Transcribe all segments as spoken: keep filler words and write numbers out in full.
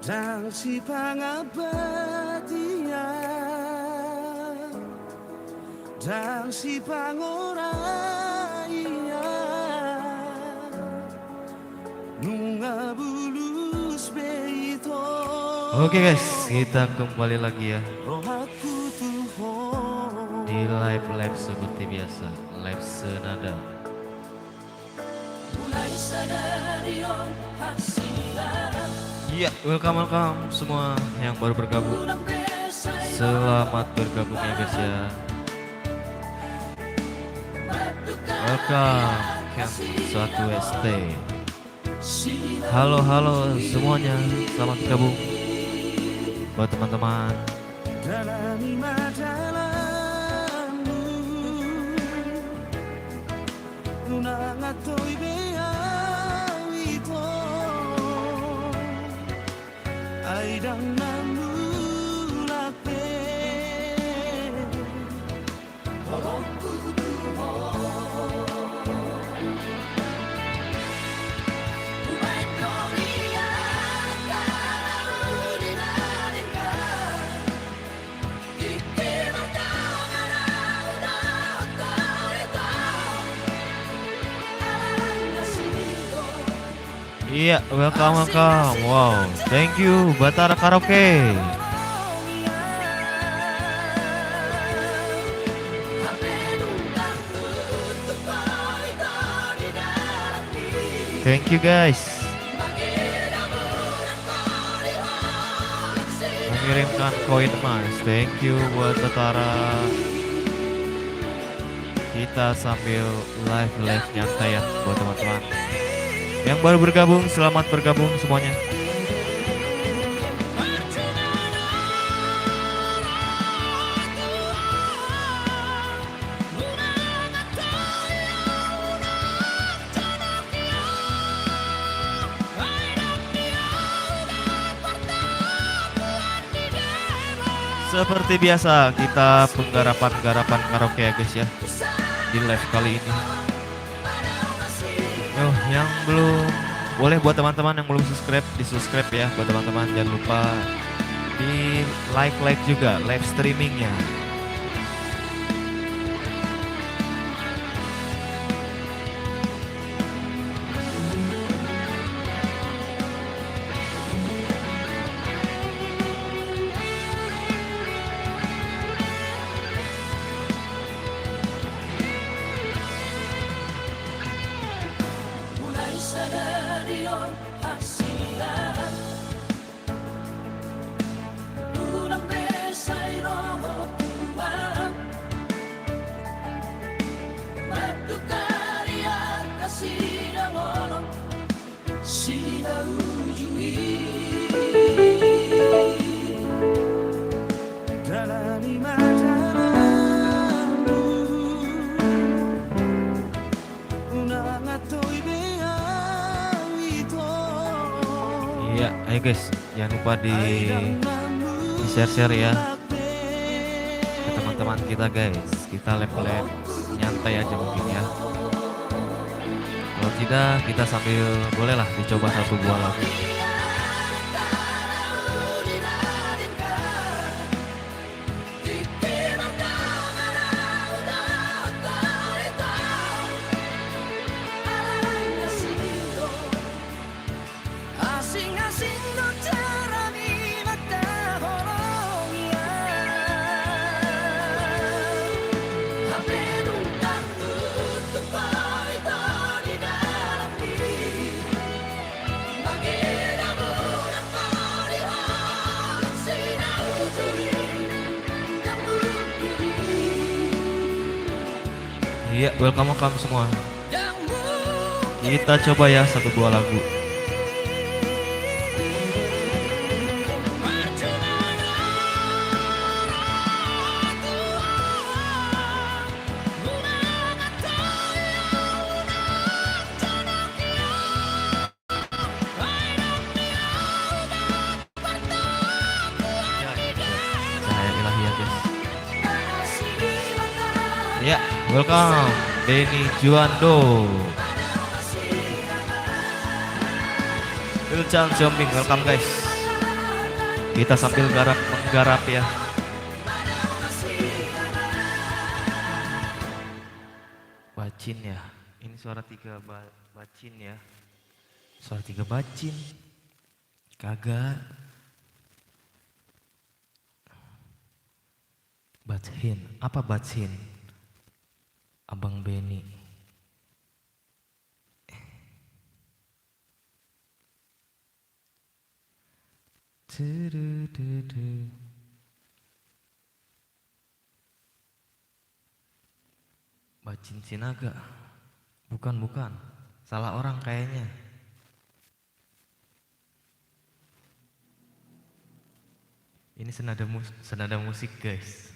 Ndang sipangabatian, ndang sipangoraian, nunga bulus be ito. Oke guys, kita kembali lagi ya. Rohangku tu ho. Di live-live seperti biasa, live senada. Iya, welcome, welcome semua yang baru bergabung. Selamat bergabung ya guys ya. Welcome, Ken satu S T. Halo, halo semuanya, selamat gabung buat teman-teman. Dalani ma dalanmu, unang antoi be au ito, ai ndang na mulak be. Iya, welcome, welcome. Wow, thank you, Batara Karaoke. Thank you, guys. Mengirimkan koin emas. Thank you buat Batara. Kita sambil live-live nyantai ya buat teman-teman. Yang baru bergabung, selamat bergabung semuanya. Seperti biasa, kita penggarapan-garapan karaoke ya, guys, ya, di live kali ini. Yo, yang belum, boleh buat teman-teman yang belum subscribe, di-subscribe ya, buat teman-teman. Jangan lupa di-like-like juga live streamingnya. Iya, ayo guys, jangan lupa di, di-share-share ya ke teman-teman kita, guys. Kita live-live nyantai aja mungkin ya. Kalau tidak, kita sambil bolehlah dicoba satu buah lagu. Iya, welcome, welcome semua. Kita coba ya satu dua lagu. Ya, cahaya ilahi ya, guys. Ya, welcome, Denny Juando. Ilcan Siombing, welcome, guys. Kita sambil garap menggarap ya. Bacin ya. Ini suara tiga ba-, bacin ya. Suara tiga bacin. Kagak. Bacin. Apa bacin? Abang Beni. Tudududu. Bacin Sinaga. Bukan, bukan. Salah orang kayaknya. Ini senada mus-, senada musik, guys.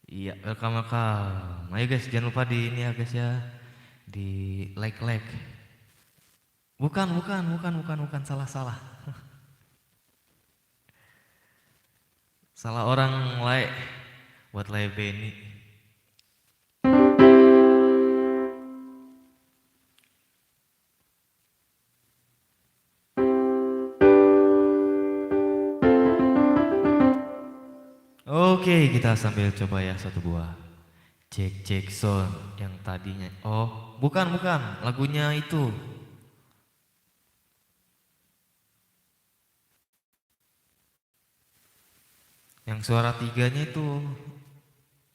Iya, welcome, welcome. Ayo, guys, jangan lupa di ini ya, guys, ya. Di like, like. Bukan, bukan, bukan, bukan, bukan. Salah, salah. Salah orang, lae. Buat lae Beni. Oke, kita sambil coba ya satu buah. Cek, cek sound yang tadinya. Oh, bukan, bukan. Lagunya itu. Yang suara tiganya itu,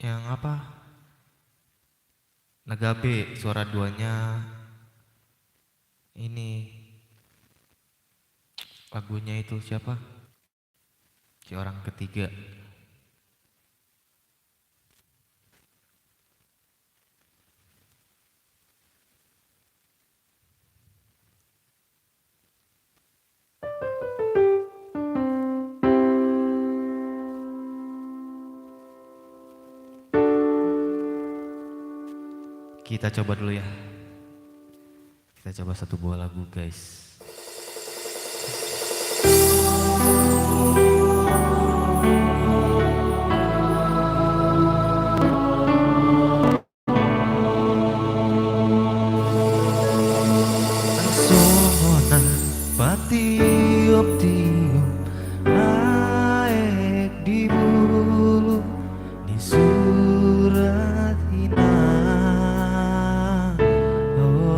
yang apa? Nagabe, suara duanya ini, lagunya itu siapa? Si orang ketiga. Kita coba dulu ya. Kita coba satu buah lagu, guys. Songon na patiop-tiop aek di bulu ni surat inang,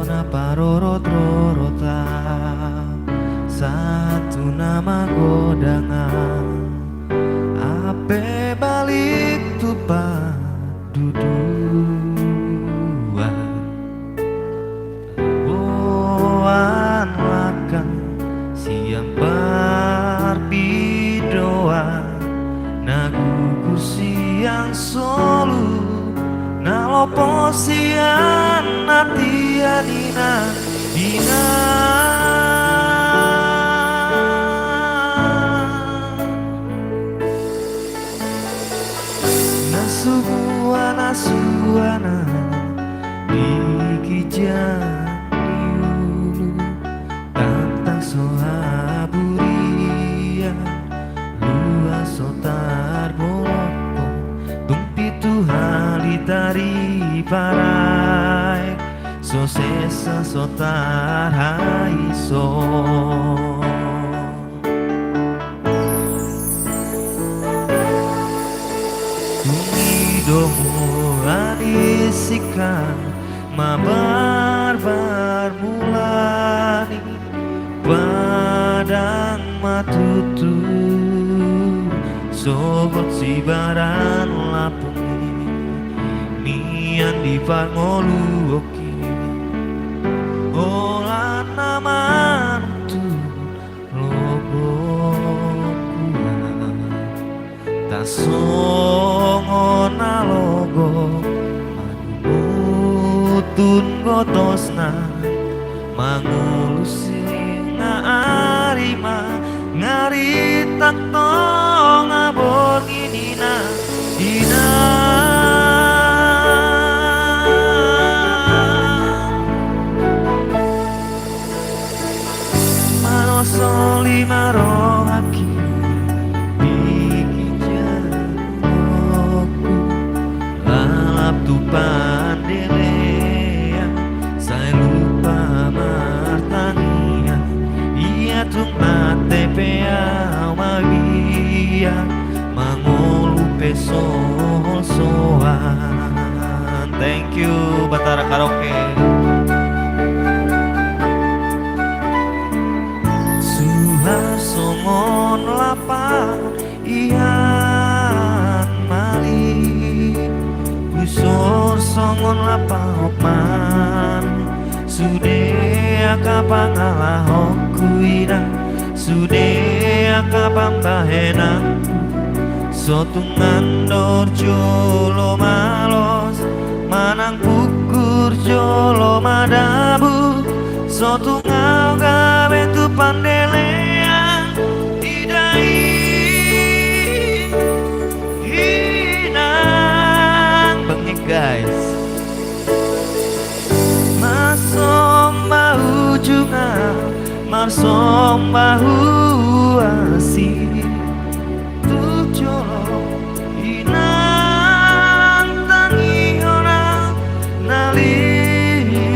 na parorot-rorot au sahat tu na magodang au. Hape balik tu panduduan, boan langka sian parpindoan, na gugur sian solu, na lopo sian atia ni na inang. Na sumua na suana di ginjang ni ulu, tantang so haburian, luat so tarbolongkon, tung pitu hali tariparaek, so sesa so tarhaison. Dung i do mual ni singkang, mabarbar mula ni padang ma tutu, sogot sibaran lapung i nian di pangoluonki, holan na manuntun lobokku. Tarsongon na logok manumutun gotosna, mangolu singa ari ma ngaritang tonga borngin i na inang. Manoso lima rohangki di ginjang ni lombu, lalap tu pandelean, sai lupa martangiang. Ia tung Solsoan. Thank you, Batara Karaoke. Suhar songon lampa ian mali, husor songon lampa hokman. Sude angka pangalahonku, inang, sude angka pambahenanku, so tung andor jolo malos, manang pungkur jolo madabu, so tung ahu gabe tu pandelean. Ida i, inang, bengek, guys. Marsomba ujungan, marsomba huasi, tu jolo inang tangihon au na lilu.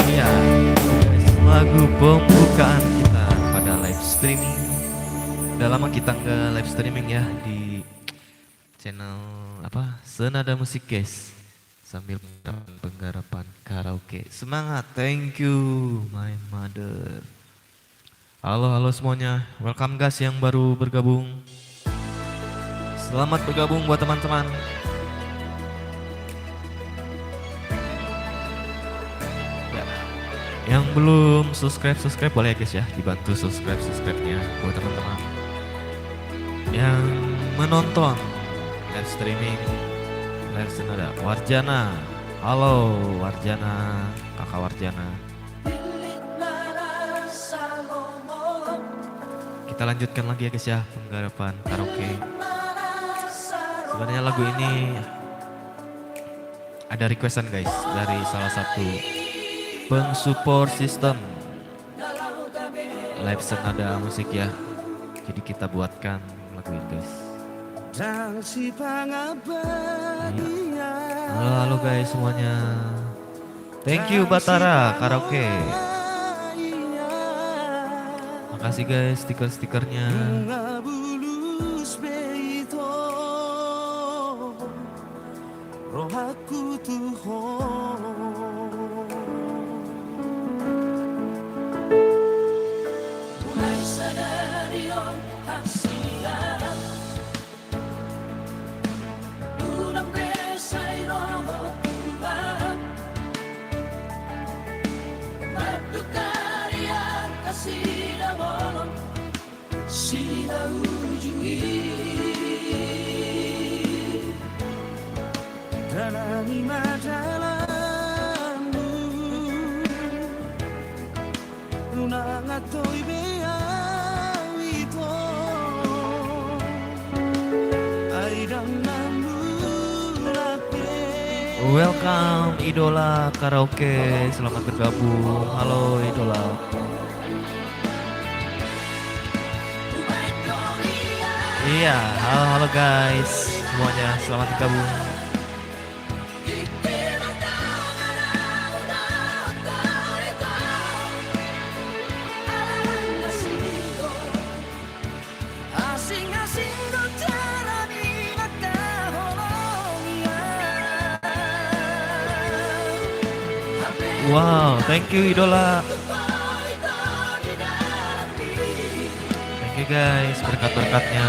Iya, lagu pembukaan kita pada live streaming. Udah lama kita nggak live streaming ya di channel apa? Senada Musik, guys. Sambil penggarapan, penggarapan karaoke. Semangat, thank you, my mother. Halo, halo semuanya. Welcome, guys, yang baru bergabung. Selamat bergabung buat teman-teman. Ya. Yang belum subscribe, subscribe boleh ya, guys, ya. Dibantu subscribe, subscribe-nya buat teman-teman yang menonton live streaming, live senada. Warjana. Halo, Warjana, Kakak Warjana. Kita lanjutkan lagi ya, guys, ya, penggarapan karaoke. Sebenarnya lagu ini ada requestan, guys, dari salah satu pengsupport sistem live senada musik ya. Jadi kita buatkan lagu ini, guys. Iya. Halo, halo, guys, semuanya. Thank you, Batara Karaoke. Makasih, guys, stiker-stikernya. Rohaku tu ho. Mulai sadari on hasiara. Unang be sai roham tu bahat. Manduk ari angka sidabolon. Sida uju i. Dalani ma dalanmu. Unang antoi be au ito. Ai dang na mulak be. Welcome, Idola Karaoke. Selamat bergabung. Halo, Idola. Iya, halo, halo, guys semuanya, selamat bergabung. Wow, thank you, Idola. Thank you, guys, berkat-berkatnya.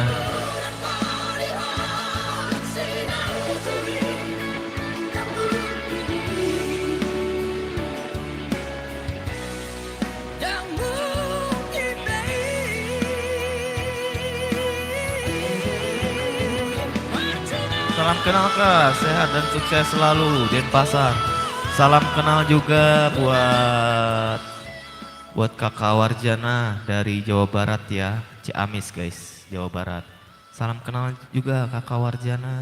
Salam kenal, Kak. Sehat dan sukses selalu, Denpasar. Salam kenal juga buat Buat Kakak Warjana dari Jawa Barat ya, Ciamis guys, Jawa Barat. Salam kenal juga Kakak Warjana.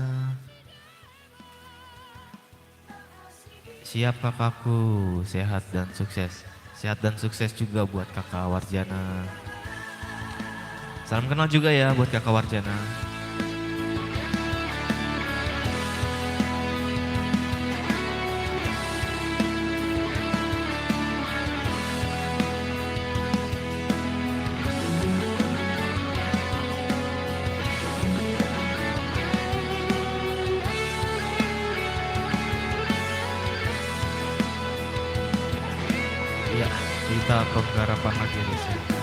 Siap kakakku, sehat dan sukses. Sehat dan sukses juga buat Kakak Warjana. Salam kenal juga ya buat Kakak Warjana. Iya, kita penggarapan lagi di sini.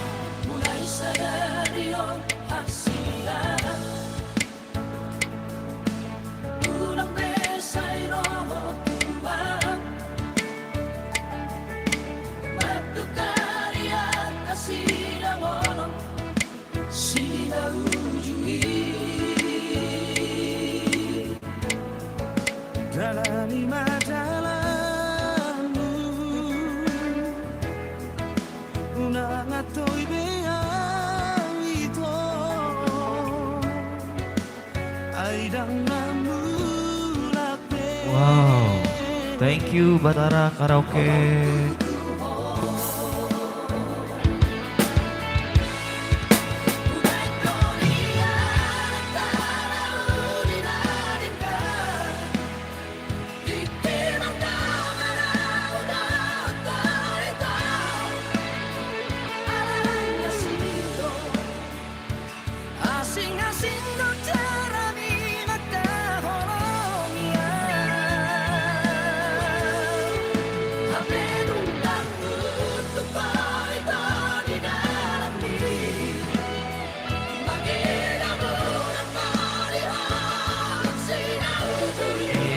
Dalani ma jalanmu, unang antoi be au ito. Wow, thank you Batara Karaoke.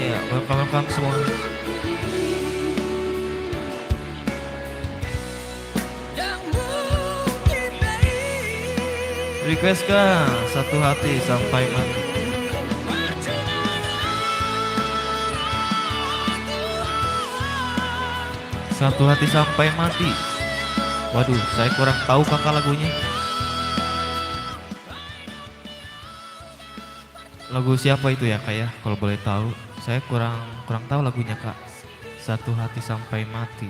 Iya, welcome, welcome semua. Request ka Satu Hati Sampai Mati. Satu Hati Sampai Mati. Waduh, saya kurang tahu kakak lagunya. Lagu siapa itu ya kak ya, kalau boleh tahu? Saya kurang, kurang tahu lagunya kak. Satu Hati Sampai Mati.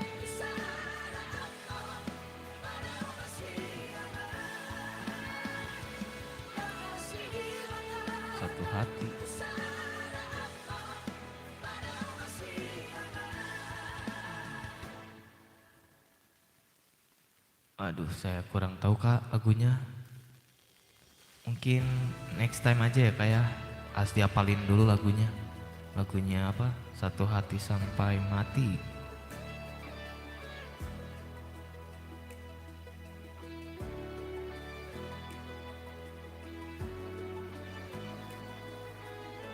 Satu Hati. Aduh, saya kurang tahu kak lagunya. Mungkin next time aja ya kak ya. Asti apalin dulu lagunya. Lagunya apa? Satu Hati Sampai Mati.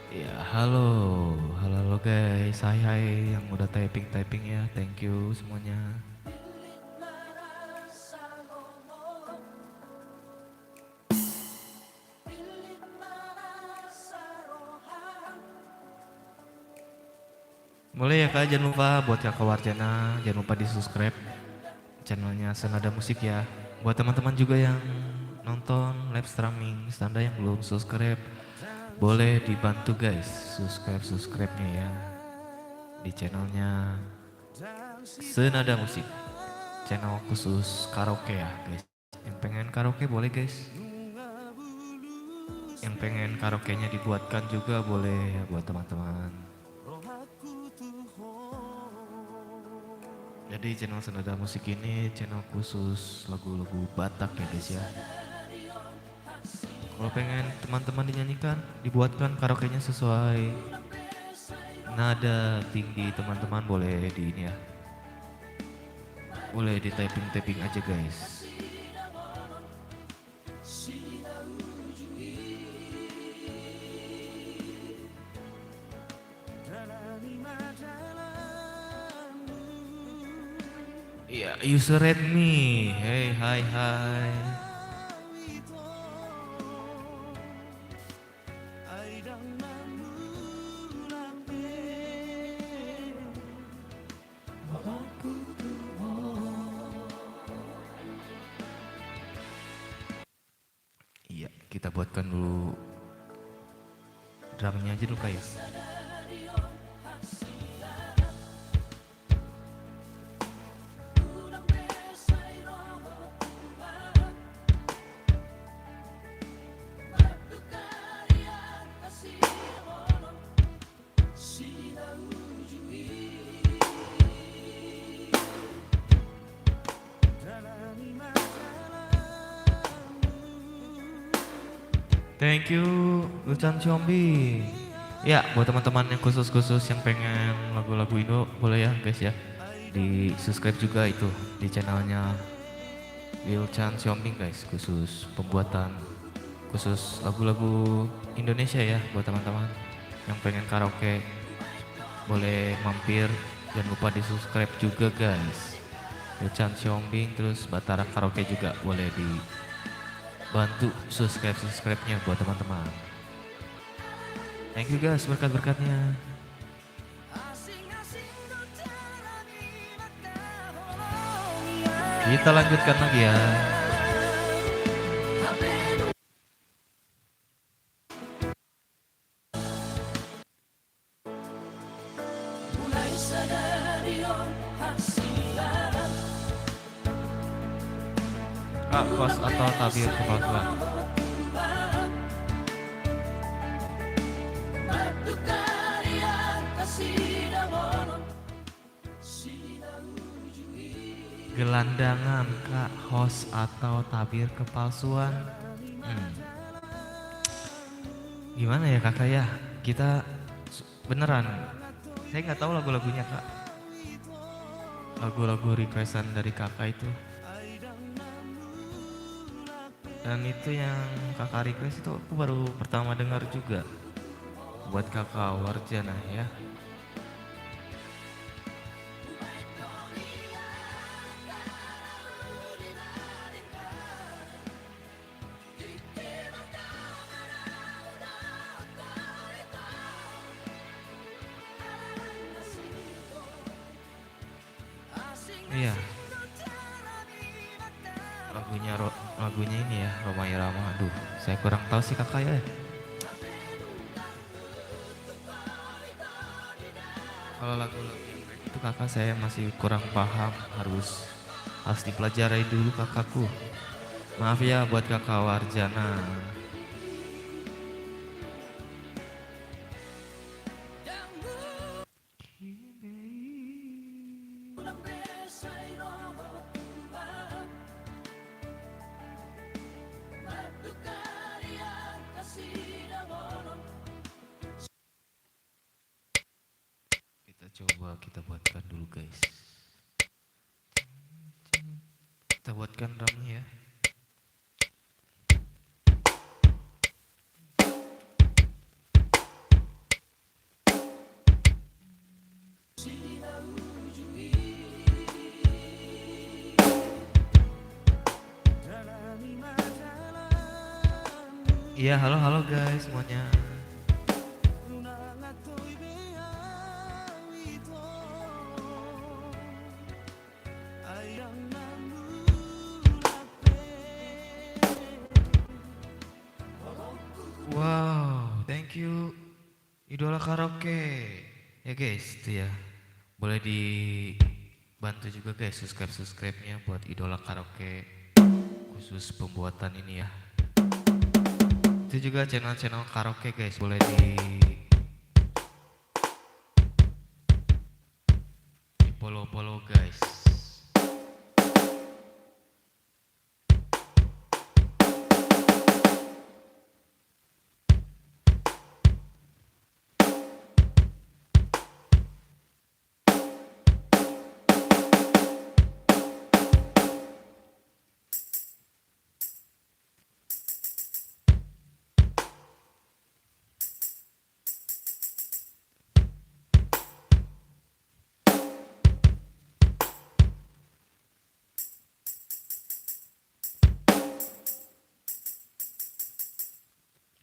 Ya, halo. Halo, halo guys. Hai, hai yang udah typing-typing ya. Thank you semuanya. Boleh ya kak, jangan lupa buat kakak Warjana, jangan lupa di subscribe channelnya Senada Musik ya. Buat teman-teman juga yang nonton live streaming, Senada yang belum subscribe, boleh dibantu guys, subscribe, subscribe-nya ya. Di channelnya Senada Musik, channel khusus karaoke ya guys. Yang pengen karaoke boleh guys. Yang pengen karaoke-nya dibuatkan juga boleh ya buat teman-teman. Jadi channel Senada Musik ini channel khusus lagu-lagu Batak ya guys ya. Kalau pengen teman-teman dinyanyikan, dibuatkan karaoke-nya sesuai nada tinggi teman-teman boleh di ini ya. Boleh di typing-typing aja guys. Iya, user Redmi. Hey, hai, hai. Kita buatkan dulu drumnya aja dulu, guys. Thank you, Lucan Combi. Ya, buat teman-teman yang khusus-khusus yang pengen lagu-lagu Indo, boleh ya, guys, ya. Di-subscribe juga itu di channelnya Lil Chan Xiaombing, guys, khusus pembuatan khusus lagu-lagu Indonesia ya buat teman-teman yang pengen karaoke, boleh mampir. Jangan lupa di-subscribe juga, guys. Lil Chan Xiaombing, terus Batara Karaoke juga boleh dibantu subscribe-subscribe-nya buat teman-teman. Thank you, guys, berkat-berkatnya. Kita lanjutkan lagi ya. Kak, host atau tabir kepalsuan? Gelandangan, Kak, host atau tabir kepalsuan? Hmm. Gimana ya, Kakak, ya? Kita s-, beneran, saya nggak tahu lagu-lagunya, Kak. Lagu-lagu requestan dari Kakak itu. Dan itu yang Kakak request itu aku baru pertama dengar juga. Buat Kakak Warjana ya. Iya. Lagunya Ro-, lagunya ini ya, Rhoma Irama. Aduh, saya kurang tahu sih, Kakak, ya. Kalau lagu-lagu yang kayak gitu, Kakak, saya masih kurang paham, harus, harus dipelajari dulu, Kakakku. Maaf ya buat Kakak Warjana. Kita coba, kita buatkan dulu, guys. Kita buatkan drumnya ya. Iya, halo, halo guys semuanya. Wow, thank you. Idola Karaoke. Ya guys, itu ya. Boleh dibantu juga guys subscribe-subscribe-nya buat Idola Karaoke khusus pembuatan ini ya. Itu juga channel-channel karaoke guys, boleh di, di follow-follow guys.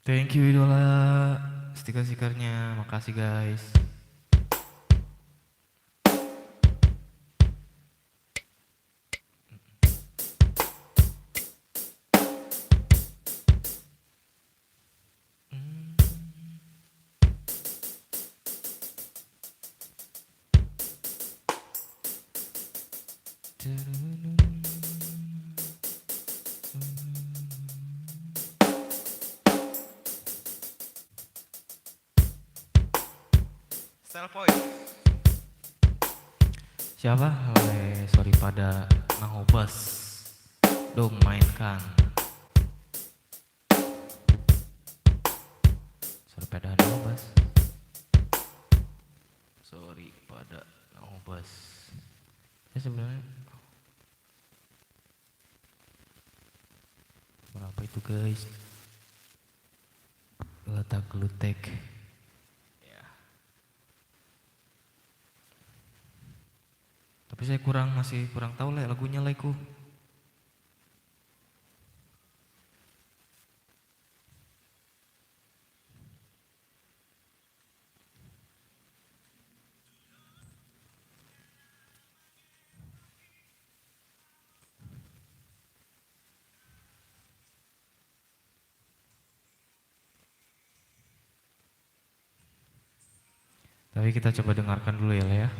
Thank you Idola stiker-stikernya, makasih guys. Style point. Siapa? Oleh Soripada Nahobas. Dong mainkan. Soripada Nahobas. Soripada Nahobas. Ya sebenarnya berapa itu, guys? Letak glutek. Ya. Tapi saya kurang, masih kurang tahu, Lek, lagunya, Lekku. Tapi kita coba dengarkan dulu ya, Le, ya.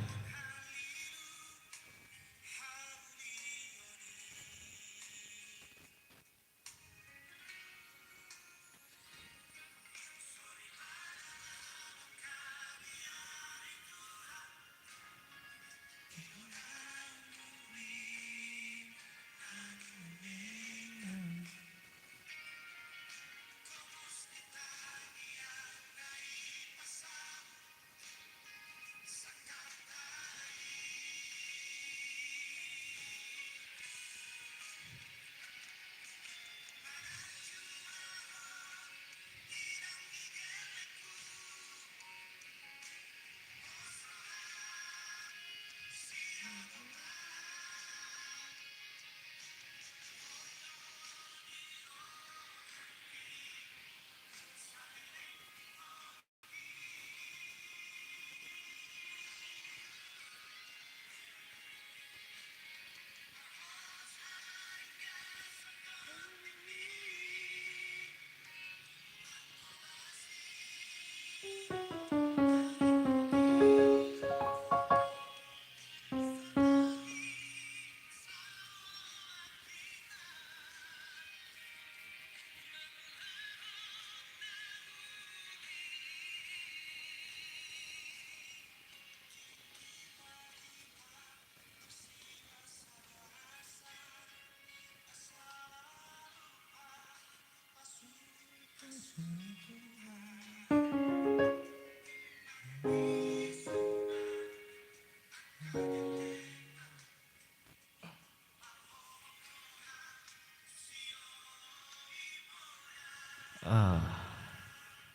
Ah,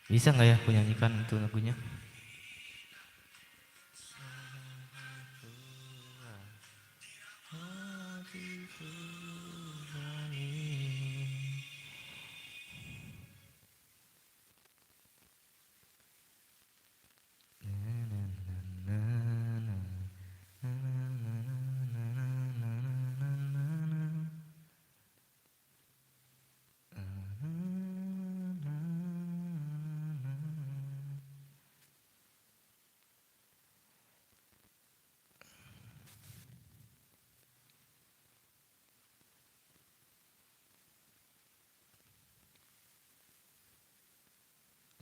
bisa nggak ya ku nyanyikan itu lagunya?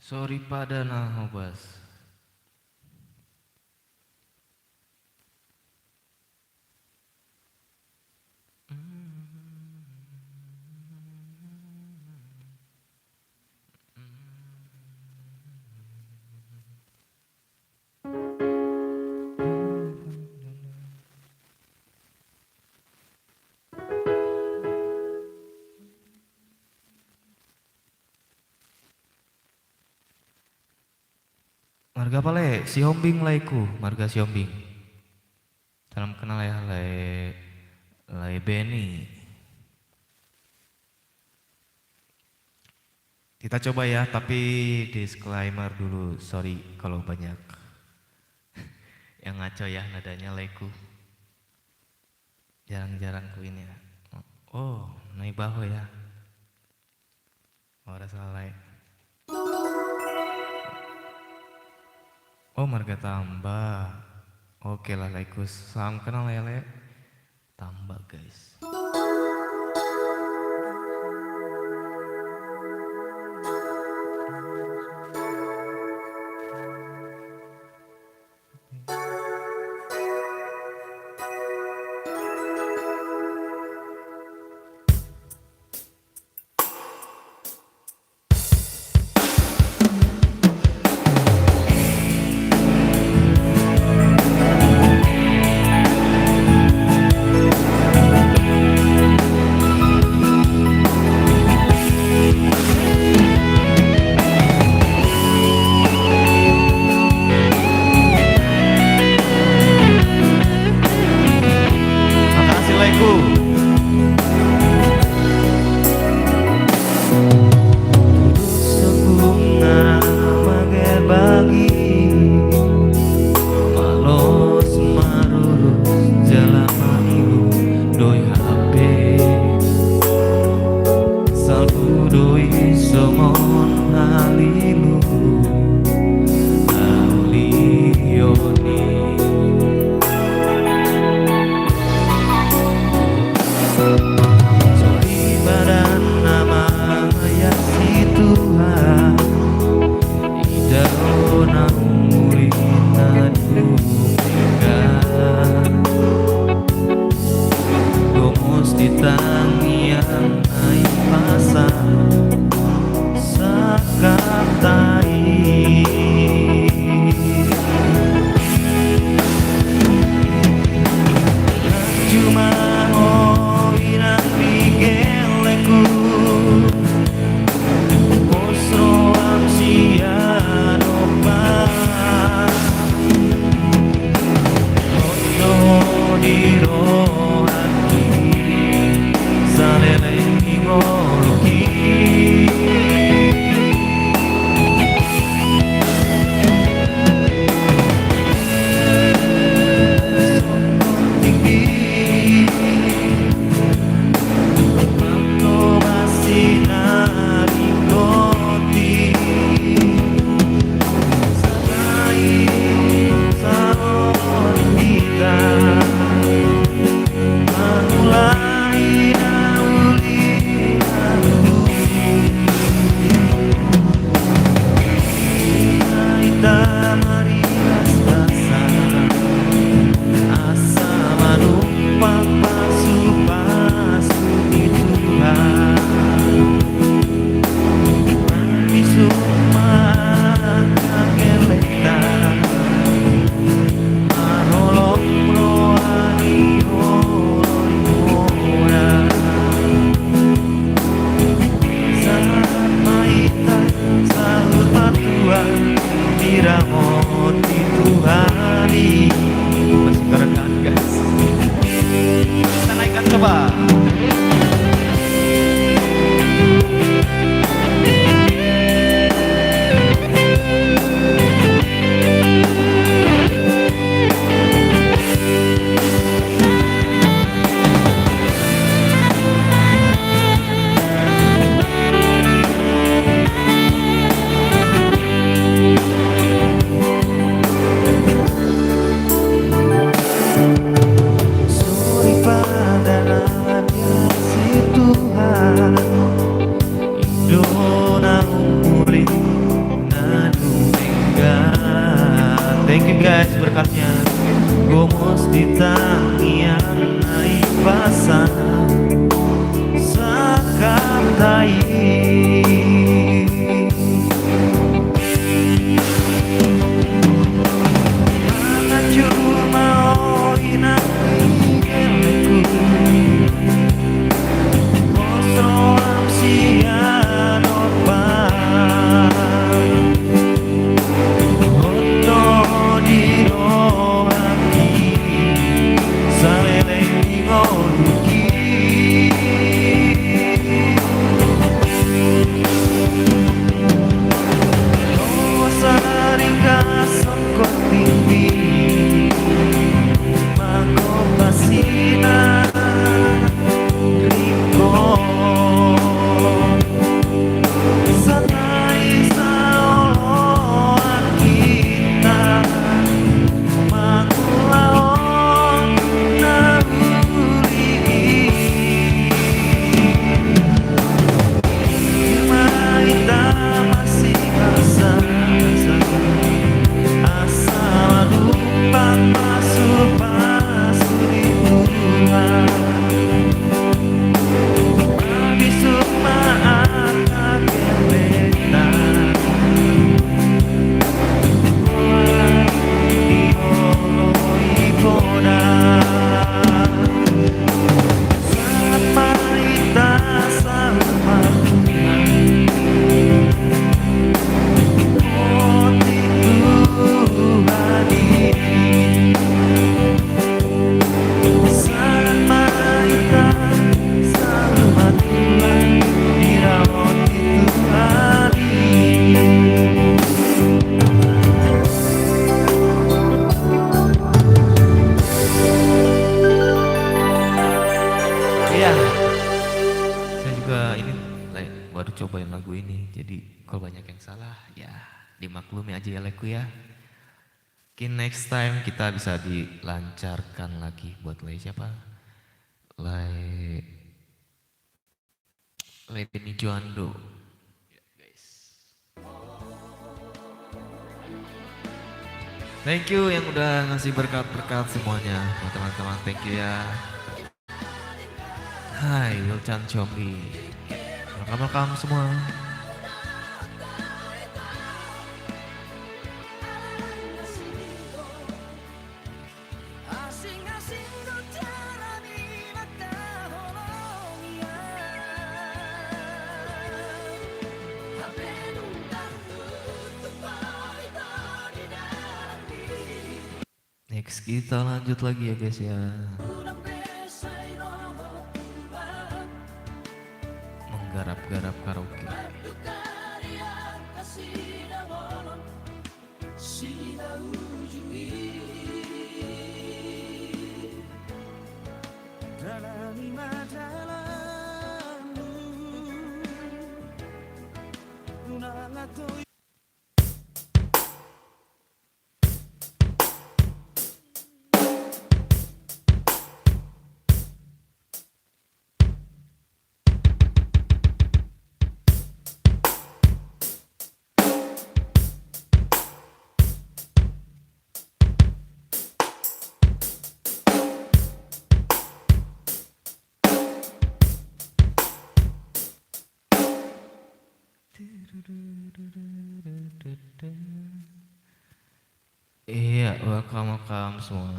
Soripada Nahobas. Marga apa, Le? Sihombing, Lekku, marga Sihombing. Salam kenal ya, Le, Le Beni. Kita coba ya, tapi disclaimer dulu, sorry kalau banyak yang ngaco ya nadanya, Lekku. Jarang-jarang ku ini ya. Oh, nai baho ya. Ora salah, Le. Oh, marga Tamba. Oke lah, Lekku. Salam kenal ya, Le. Tambak, guys. Makasih, laeku. Sembung na magerbagi, malos marurus jala mailu do i hape. Salpu do i songon halilu, halilu ni. Soripada na mangayasi Tuhan, ida do na umuli na dumenggan. Gomos di tangiang na i pasang sangkap tai. Cuma ho inang di gelengku, pos roham sian Ompu. Oto di rohangki, saleleng di ngolungki. Asa manumpak pasupasu ni Tuhan, marbisuk ma angka gelengta, marholong roha ni holong ni roha. Sahat ma hita saur matua, diramoti Tuhan i. Masih kerekam, guys. Kita naikkan coba. Soripada na mangayasi Tuhan, i do na umuli na dumenggan. Thank you, guys, berkatnya. Gomos di tangiang na i pasang sangkap tai. Mangan cuma ho inang di gelengku, pos roham sian Ompu. Oto di rohangki, saleleng di ngolungki. Mungkin next time kita bisa dilancarkan lagi buat lae siapa? Lae, lae Beni Joando. Ya, guys. Thank you yang udah ngasih berkat-berkat semuanya, teman-teman. Thank you ya. Hai, Wilchan Combi. Welcome, welcome semua. Next, kita lanjut lagi ya, guys, ya. Menggarap-garap karaoke. Iya, welcome, welcome semua.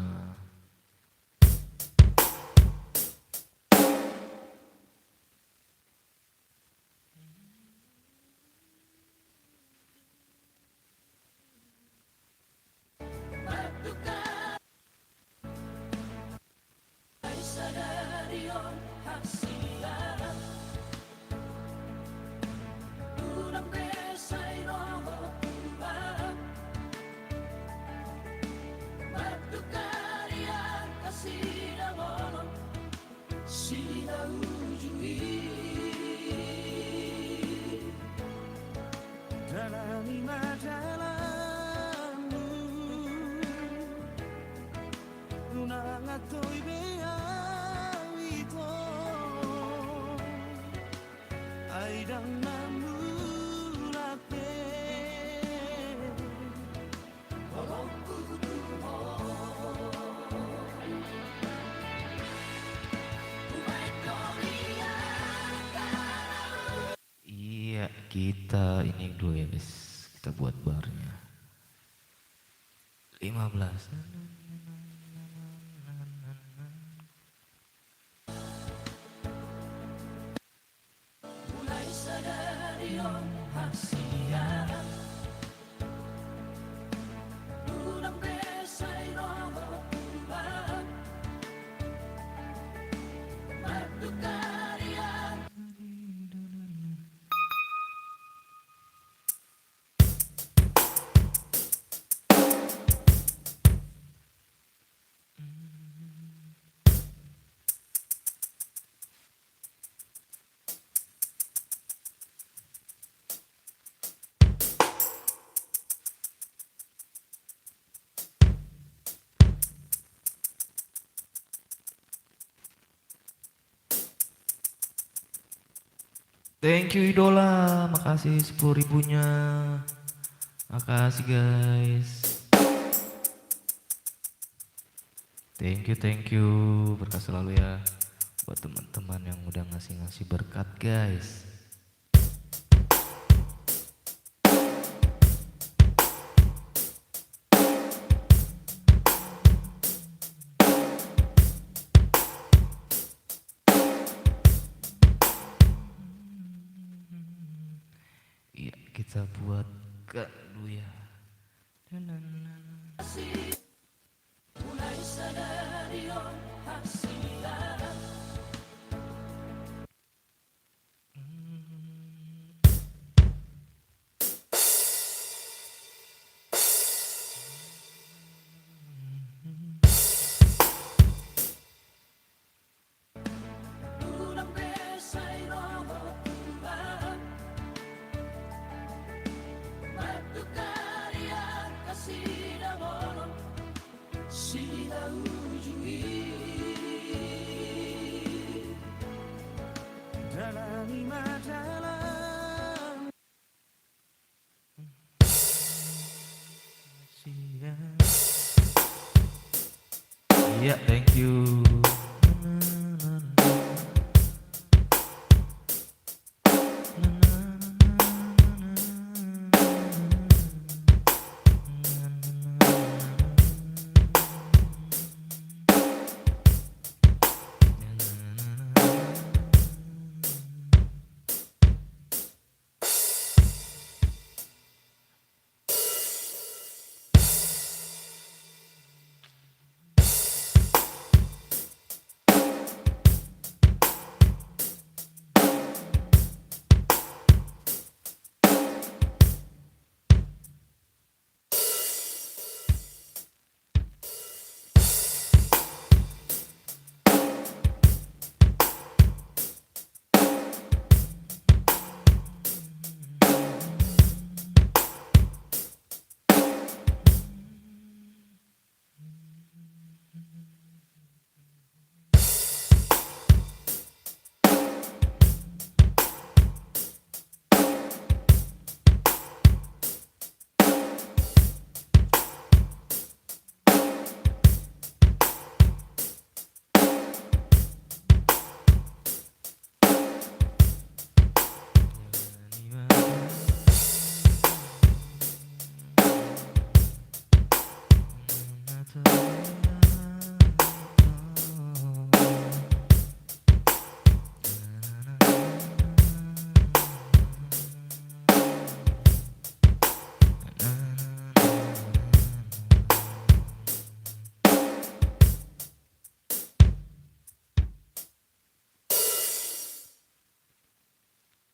Dalani ma dalanmu, unang antoi be au ito, ai ndang na mulak be. Iya, kita ini dulu ya, guys. Kita buat barnya. Lima belas. Thank you, Idola. Makasih sepuluh ribunya. Makasih, guys. Thank you, thank you. Berkah selalu ya buat teman-teman yang udah ngasih-ngasih berkat, guys. Iya, kita buatkan dulu ya. Dalani ma dalan. Iya, thank you.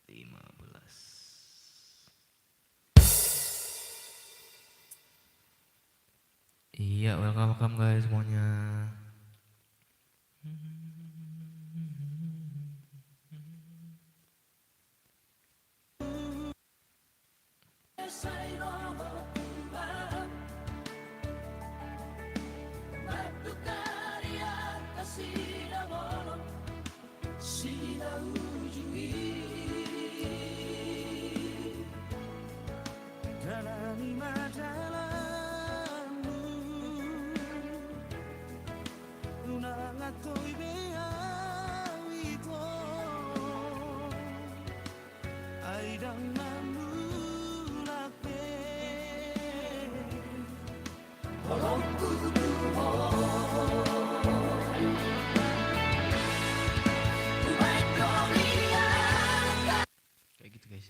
Lima belas. Iya, welcome, welcome guys semuanya. Dalani ma dalanmu. Unang antoi be au ito, ai ndang na mulak be. Kayak gitu, guys.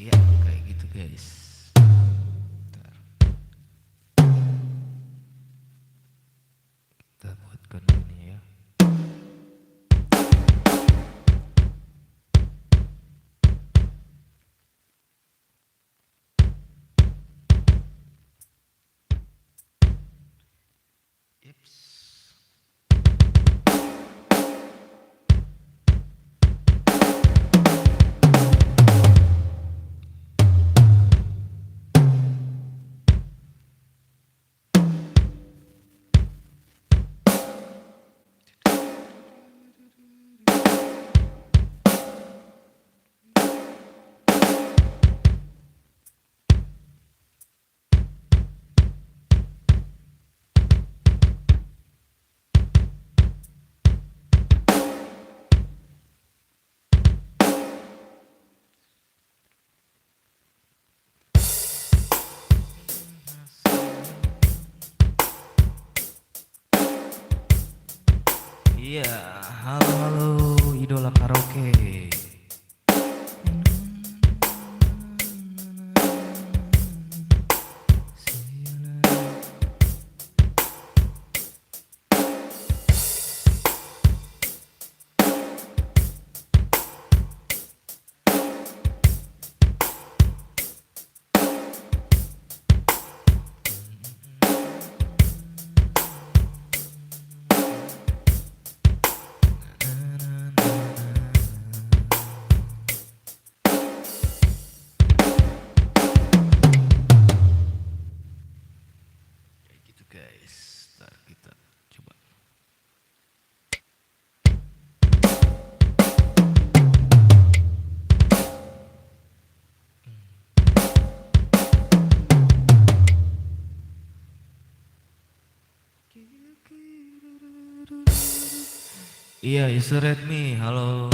Ya, kayak gitu, guys. Bentar. Kita buatkan ini, ya. Ips. Iya, halo, halo, Idola Karaoke. Kayak gitu, guys. Ntar kita coba. Iya, user Redmi, halo.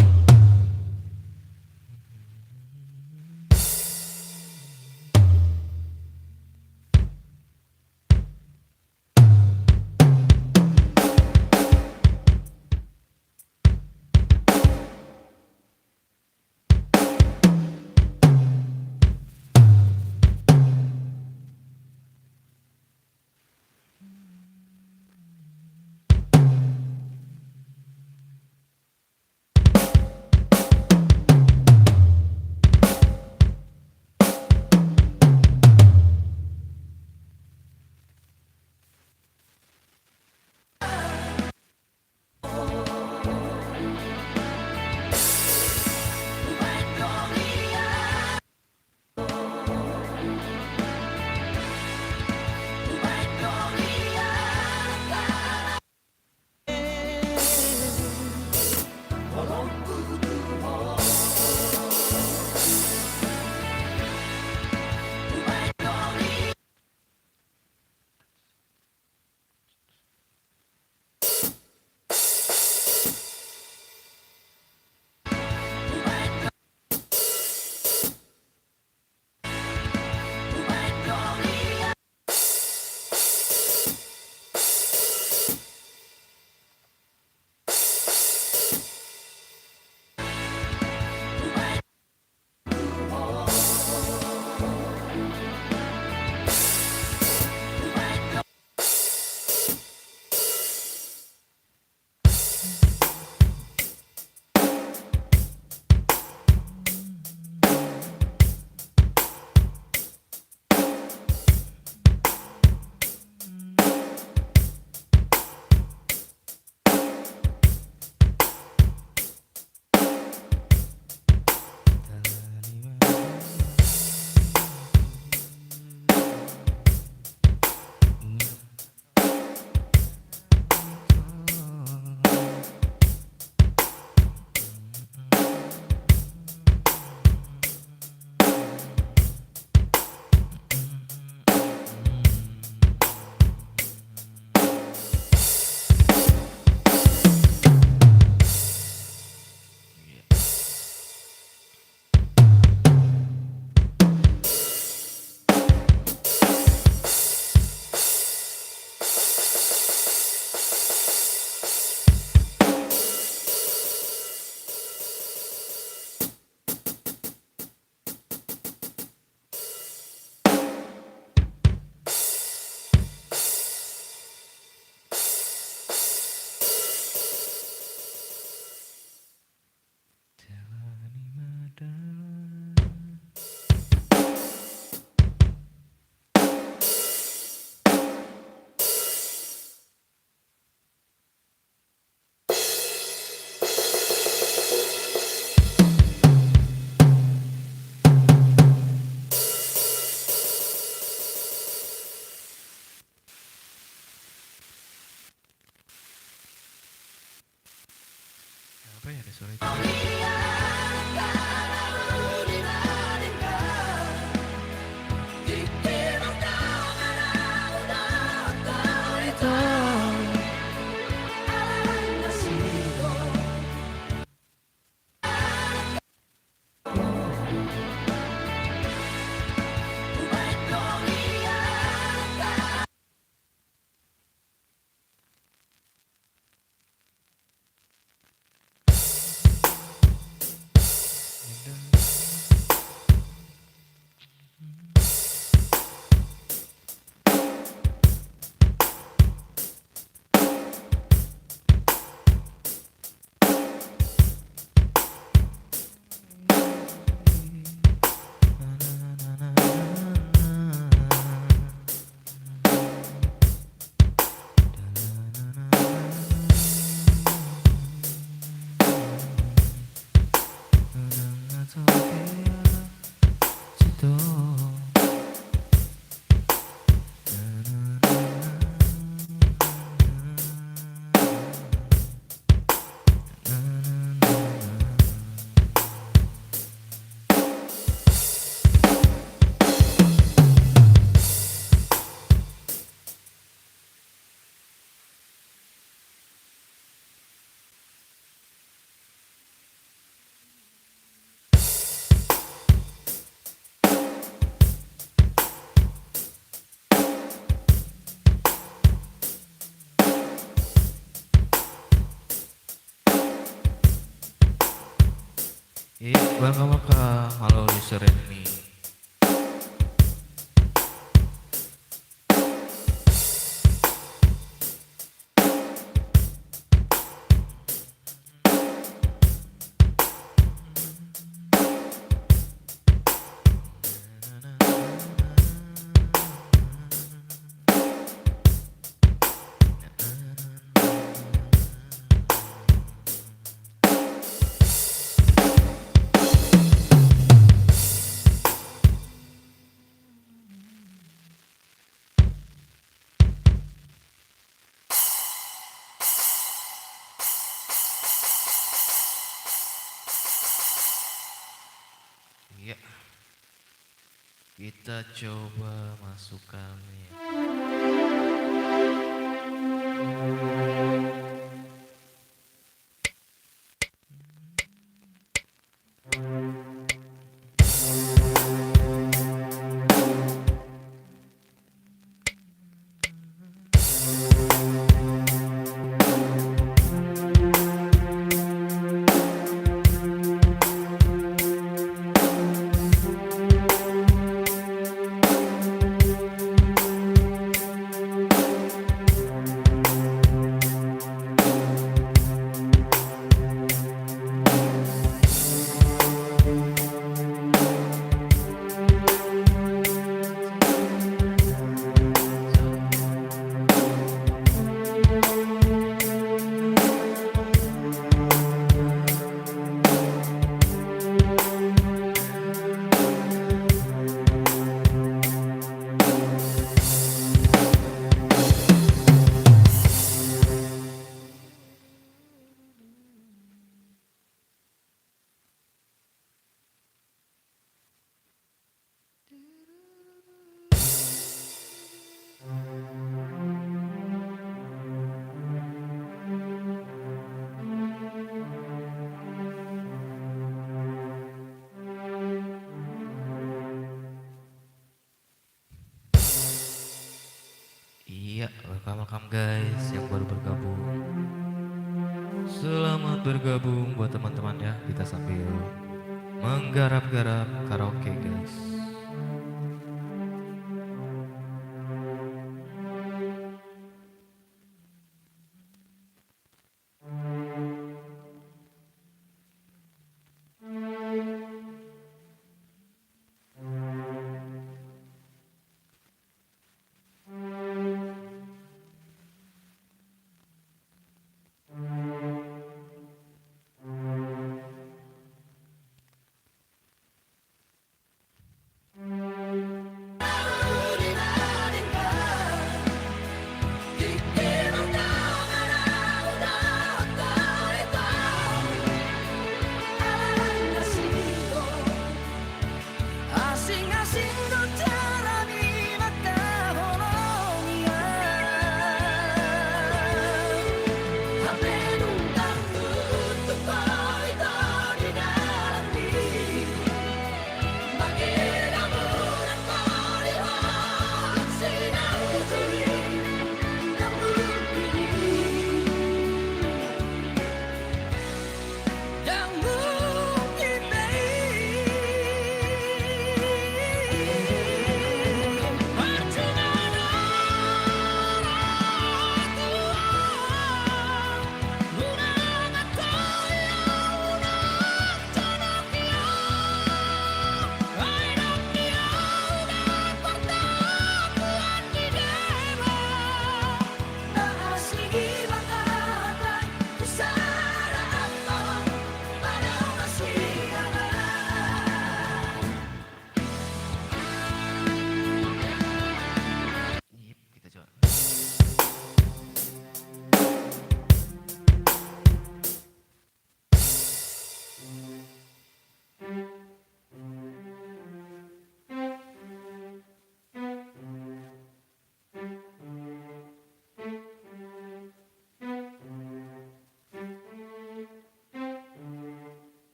Iya, welcome, welcome. Halo, username. Iya. Kita coba masukkan ya. Iya, welcome, welcome guys yang baru bergabung. Selamat bergabung buat teman-teman ya. Kita sambil menggarap-garap karaoke guys.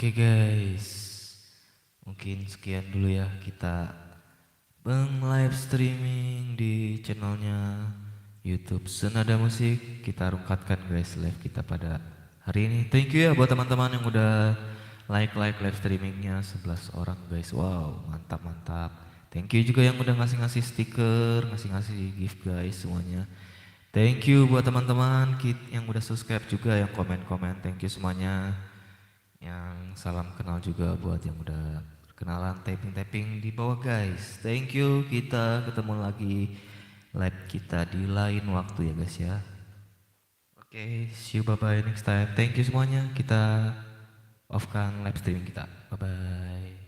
Oke guys, mungkin sekian dulu ya kita meng-live streaming di channelnya YouTube Senada Musik. Kita rungkatkan guys live kita pada hari ini. Thank you ya buat teman-teman yang udah like-like live streamingnya, sebelas orang guys. Wow, mantap, mantap. Thank you juga yang udah ngasih-ngasih stiker, ngasih-ngasih gift guys semuanya. Thank you buat teman-teman kit- yang udah subscribe juga, yang komen-komen. Thank you semuanya. Yang salam kenal juga buat yang udah kenalan, tapping-tapping di bawah guys. Thank you, kita ketemu lagi live kita di lain waktu ya guys ya. Oke, see you, bye-bye next time. Thank you semuanya, kita off-kan live streaming kita. Bye-bye.